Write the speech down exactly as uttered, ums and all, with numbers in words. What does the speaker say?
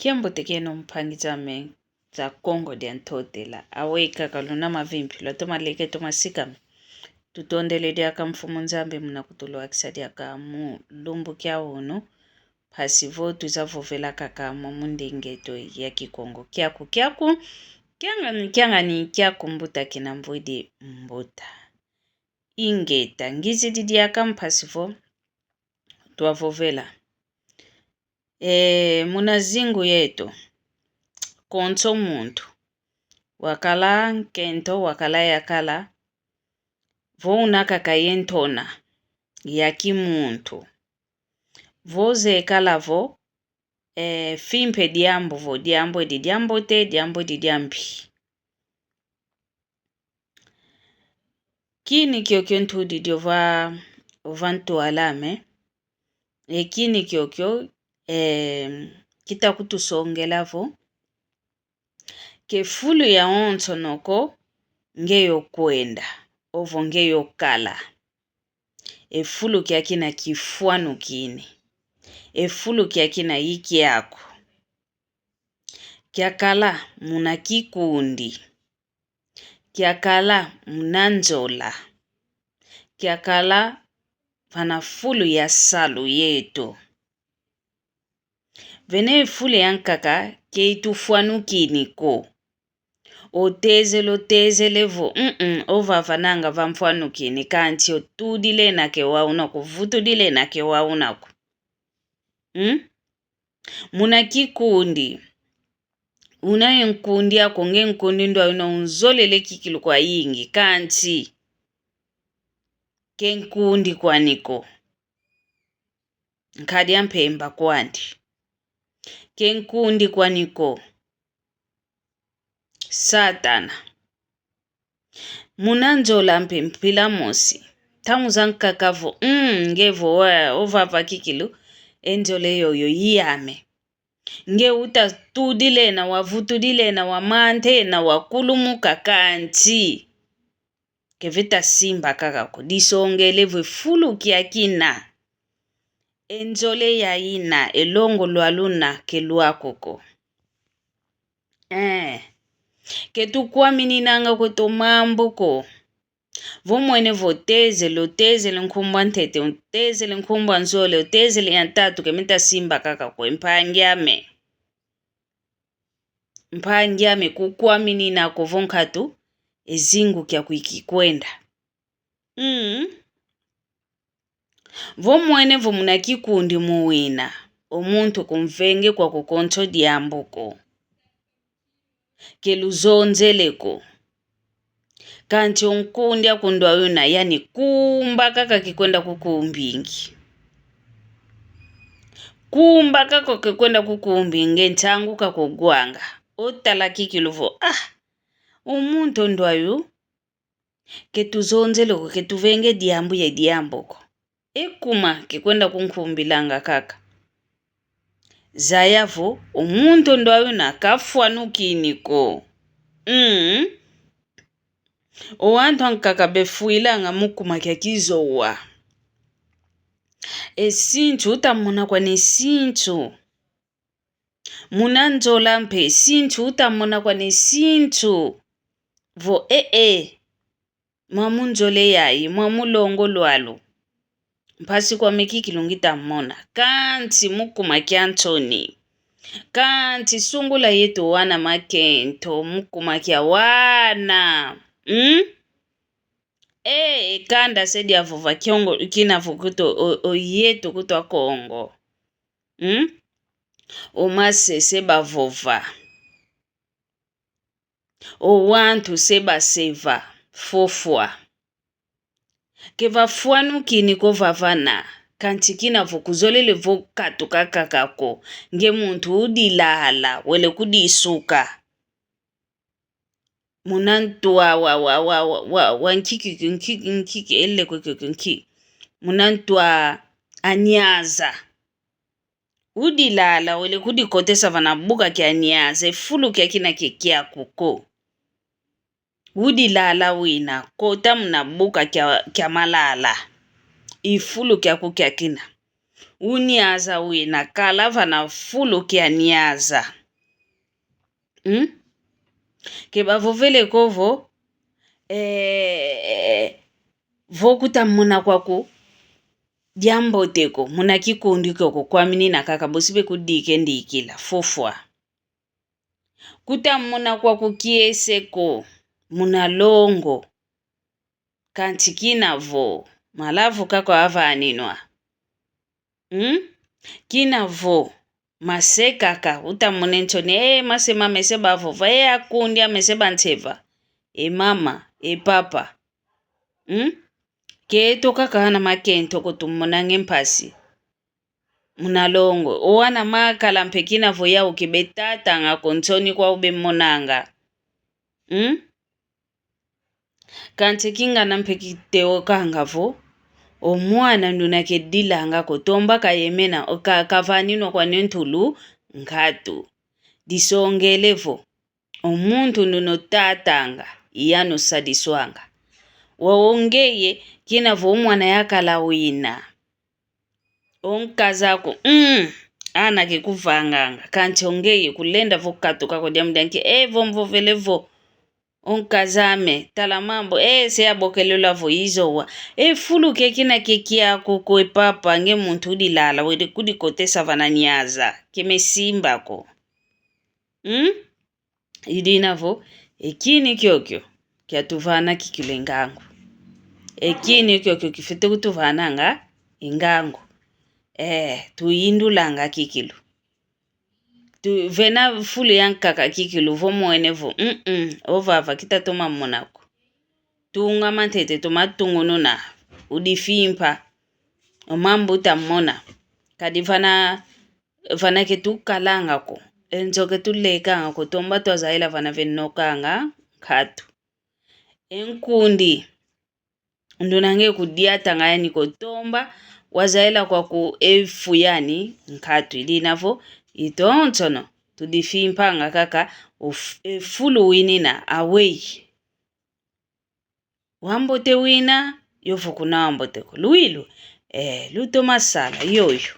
Kiambote kieno mpangi zame za Kongo dia Ntotela. Aweyi kaka luna mavimpi, lwatoma leke, toma sikama. Tutondele diaka Mfumu Nzambi muna kutulwakisa diaka mu lumbu kia unu, mpasi vo twiza vovela kaka mu ndinga eto ya Kikongo. Kiaku, kiaku, kiangani, kiangani, kiaku mbuta kina mvwidi mbuta. Ingeta, ngizidi diaka mpasi vo twavovela. E, muna zingu yeto, konso muntu, wakala nkento, wakala yakala, vo una kaka ye ntona ya kimuntu. Vo zekala vo, e, fimpe diambu vo, diambu edi diambote, diambu edi diambi. Kini kiokio ntudidi ova, ova ntwala ame. E kini kiokio, e, kita kutusongela vo ke fulu yawonsono ko nge yokwenda, ovo nge yokala. E fulu kiakina kifwanukini. E fulu kiakina i kiaku. Kiakala muna kikundi. Kiakala muna nzola. Kiakala vana fulu ya salu yeto. Vene fulu yankaka ke itufwanukini ko. Otezele, otezele vo, mm, ovava nanga vamfwanukini, kanti otudile nake waunaku, vutudile nake waunaku. Mm? Muna kikundi. Una ye nkundi aku, nge nkundi ndwa una unzolele kikilu kwayingi, kanti ke nkundi kwani ko. Nkadi a mpemba kwandi. Ke nkundi kwani ko. Satana. Muna nzola mpe mpila mosi. Ntangu zankaka vo, mm, nge vo, wa, ovava kikilu, e nzola yoyo i yame. Nge utatudile na, wavutudile na, wamante na, wakulumuka, kanti ke veta simba kaka ko, disongele vo e fulu kiakina. E nzole yayina, e longo lwaluna ke lwaku ko. Eh. Ke tukwamininanga kweto mambu ko. Vo mwene vo otezele, otezele nkumbu a ntete, otezele nkumbu a nzole, otezele ya ntatu, ke meta simba kaka ko, e mpangi ame. Mpangi ame, kukwaminina ko vo nkatu e zingu kiaku ikikwenda. Mm. Vo mwene vo muna kikundi muwina, o muntu kumvenge kwaku konso diambu ko. Ke luzonzele ko. Kanti o nkundi aku ndwa una, yani kumba kaka kikwenda kukumbingi. Kumba kaka kikwenda kukumbingi, ntangu kaka ogwanga. Otala kikilu vo, ah, o muntu ndwa u, ke tuzonzele ko, ke tuvenge diambu ye diambu ko. E kuma kikwenda kunkumbilanga kaka. Zaya vo, o muntu ndwa una kafwanukini ko. Mm. O wantu ankaka befwilanga mu kuma kia kizowa. E sintu utamona kwani sintu. Muna nzola mpe sintu utamona kwani sintu. Vo, eh, eh. Mwa mu nzole yayi, mwa mu longo lwalu. Mpasi kwame kikilu ngita mona. Kanti mu kuma kia nsoni. Kanti sungula yeto wana makento, mu kuma kia wana. Mm? Eh, e kanda se diavova kiongo, kina vo kuto, o, o yeto kuto a Kongo. Mm? O masese bavova. O wantu se baseva, fofwa. Ke vafwanukini ko vavana, kanti kina vo kuzolele vo katuka kaka ko, nge muntu udilala, wele kudisuka. Muna ntu wa, wa, wa nkiki, nkiki, nkiki, ele kwe, kwe, kwe, nki. Muna ntu wa anyaza. Udilala, wele kudikotesa vana buka kia nyaza, e fulu kiakina ke kiaku ko. Udilala wina, kota muna buka kia, kia malala. E fulu kiaku kiakina. Uniaza wina, kala vana fulu kia niaza. Hmm? Ke bavovele ko vo, eh, vo kuta mona kwaku diambote ko, muna kikundi kiokio kwaminina kaka, bosi be kudike ndikila, fofwa. Kuta mona kwaku kiese ko, muna longo. Kansi kina vo, malavu kaka avaninwa. Hmm? Kina vo, mase kaka, uta mona e nsoni, eh, mase mamese bavova, eh, akundi amese banseva. Eh, mama, eh, papa. Hmm? Keto kaka ana makento ko tumonanga e mpasi. Muna longo. O ana makala mpe kina vo yau ke betatanga ko nsoni kwau bemonanga. Hmm? Kansi kingana mpe kiteokanga vo, o mwana nduna kedilanga ko, tomba kayemena, o ka-, kavaninwa kwani ntulu nkatu. Disongele vo, o muntu nduna otatanga, i yandi osadiswanga. Wau o ngeye, kina vo o mwana yakala wina. O nkaza ko, mm, ana kekuvanganga, kansi o ngeye kulenda vo katuka ko diambu dia nki, eh, vo mvovele vo. O nkaz'ame, tala mambu, eh, se yabokelela vo izowa. E fulu ke kina ke kiaku ko, e papa, nge muntu udilala, wele kudikotesa vana niaza, ke mesimba ko. Hmm? Idina vo, e kini kiokio, kiatuvana kikilu e ngangu. E kini kiokio kifwete kutuvananga e ngangu. Eh, tuyindulanga kikilu. Tu, vena fulu yankaka kikilu vo mwene vo, mm-mm, ovava kitatoma mona ko. Tungama ntete, toma tungununa, udifimpa, o mambu uta mona. Kadi vana, vana ketukalanga ko, e nzo ketulekanga ko, tomba twazaila vana venokanga nkatu. E nkundi, nduna nge kudiatanga yani ko, tomba wazaila kwaku e fu yani nkatu. Idina vo, itonsono, tudifimpanga kaka, o f-, e fulu winina, aweyi. Wambote wina, yovo kuna wambote ko. Lwilu, eh, lutoma sala, yoyo.